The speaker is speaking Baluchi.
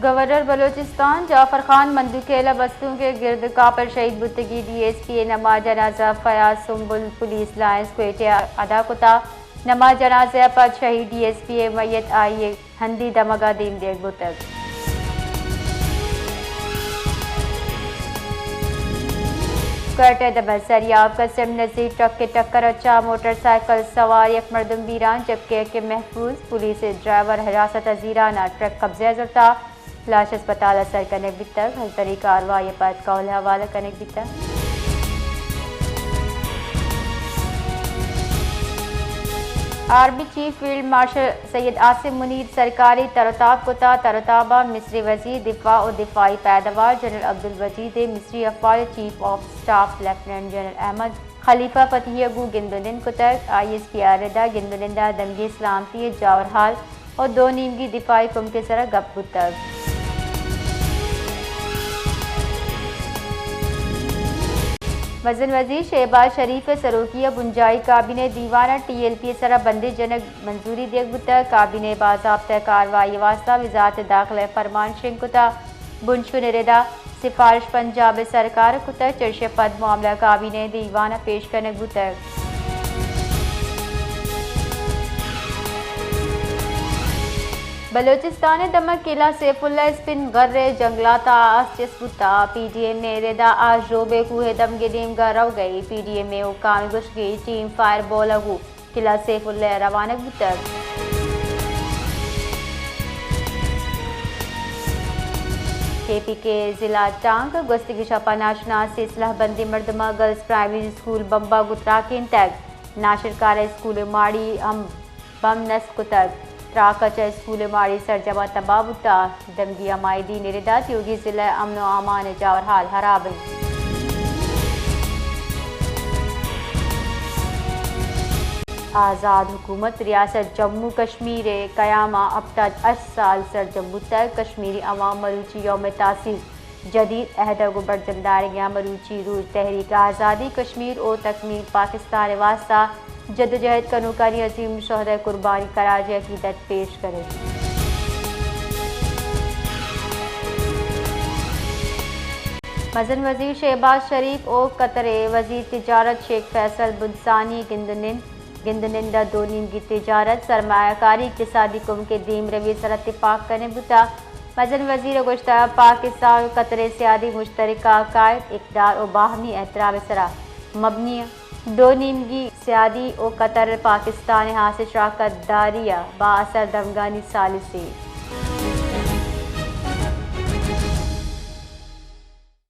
گورنر بلوچستان جعفر خان مندوخیل ءِ بستونک ءِ گرد کاپر شہید بوتگیں ڈی ایس پی ءِ نماز جنازہ فیاض سنبل پولیس لائنز کوئٹہ ءَ ادا کتا۔ نماز جنازہ ءَ پد شہید ڈی ایس پی ءِ میت آئی ءِ ہندی دمگ ءَ دیم دیگ بوتگ۔ کوئٹہ ءِ دمسری آف قسم نزیک ٹرک ءِ ٹکر ءَ چہ موٹر سائیکل سوار یک مردم بیران، جبکہ یکے محفوظ۔ پولیس ءَ ڈرائیور حراست ءَ زیران ءَ ٹرک قبضہ ءَ زرتا۔ لاش ہسپتال ءَ سر کنگ بیتگ۔ ہلدری کاروائی ءَ پد کہول ءِ حوالہ کنگ بیتگ۔ Army chief field marshal Syed عاصم منیر سرکاری تر و تاب کتا۔ تر و تاب ءَ مصری وزیر دفاع و دفاعی پیداوار جنرل عبدالوجید ءَ مصری افواج chief of staff lieutenant general Ahmed Khalifa Fathi ءَ گوں گند و نند کتگ۔ آئی ایس پی ءِ ردا گند و نند ءَ دمگی سلامتی ءِ جاور حال و دو نیمگی دفاعی کمک ءِ سرا گپ بوتگ۔ مزن وزیر شہباز شریف ءِ سروکی ءَ بنجاہی کابینہ ءِ دیوان ءَ ٹی ایل پی ءِ سرا بندش جنگ منظوری دیگ بوتگ۔ کابینہ ءَ باضابطہ کاروائی ءِ واستہ وزارت داخلہ ءِ فرمان شنگ کتگ۔ بنشون ءِ ردا سفارش پنجاب ءِ سرکار ءَ کتگ، چرشی ءَ پد معاملہ کابینہ ءِ دیوان ءَ پیش کنگ بوتگ۔ بلوچستان ءِ دمگ قلعہ سیف اللہ اسپن غر ءِ جنگلات ءَ آس چست بوتگ۔ پی ڈی ایم ءِ ردا آس ژوب ءِ کوہ ءِ دمگ ءِ نیمگ ءَ روگ ءَ اِنت۔ پی ڈی ایم ءِ حکام ءِ گوشگ ءَ ٹیم فائر بال ءَ گوں قلعہ سیف اللہ ءَ روانگ بوتگ۔ کے پی کے ضلع ٹانک گوستگیں شپ ءَ ناشناس سلہ بندیں مردماں گرلز پرائمری اسکول بمب ءَ گوں تراکینتگ۔ ناشرکار ءِ اسکول ءِ ماڑی ہم بمب نصب کتگ۔ تراک ءَ چہ اسکول ءِ ماڑی سرجم ءَ تباہ بوتگ۔ دمگی عمائدین ءِ ردا تیوگی ضلع ءِ امن و امان ءِ جاور حال ہراب اِنت۔ آزاد حکومت ریاست جموں کشمیر ءِ قیام ءَ ہپتاد ہشت سال سرجم بوتگ۔ کشمیری عوام مروچی یوم تاسیس جدید عہد ءَ گوں برجم دارگ ءَ مروچی روچ تحریک آزادی کشمیر و تکمیل پاکستان ءِ واستہ جدوجہد کنوکانی عظیم شہداء قربانی خراج عقیدت پیش کنگ۔ مزن وزیر شہباز شریف و قطر ءِ وزیر تجارت شیخ فیصل بن ثانی گند و نند۔ گند و نند ءَ دو نیمگی تجارت، سرمایہ کاری، اقتصادی کمک ءِ دیمروی ءِ سرا تپاک کنگ بوتگ۔ مزن وزیر ءَ گوشتگ پاکستان و قطر ءِ سیادی مشترکہ عقائد، اقدار و باہمی احترام ءِ سرا مبنی اِنت۔ دو نیمگی سیادی و قطر پاکستان ءِ ہاسیں شراکت داری ءِ با اثر دمگانی ثالثی۔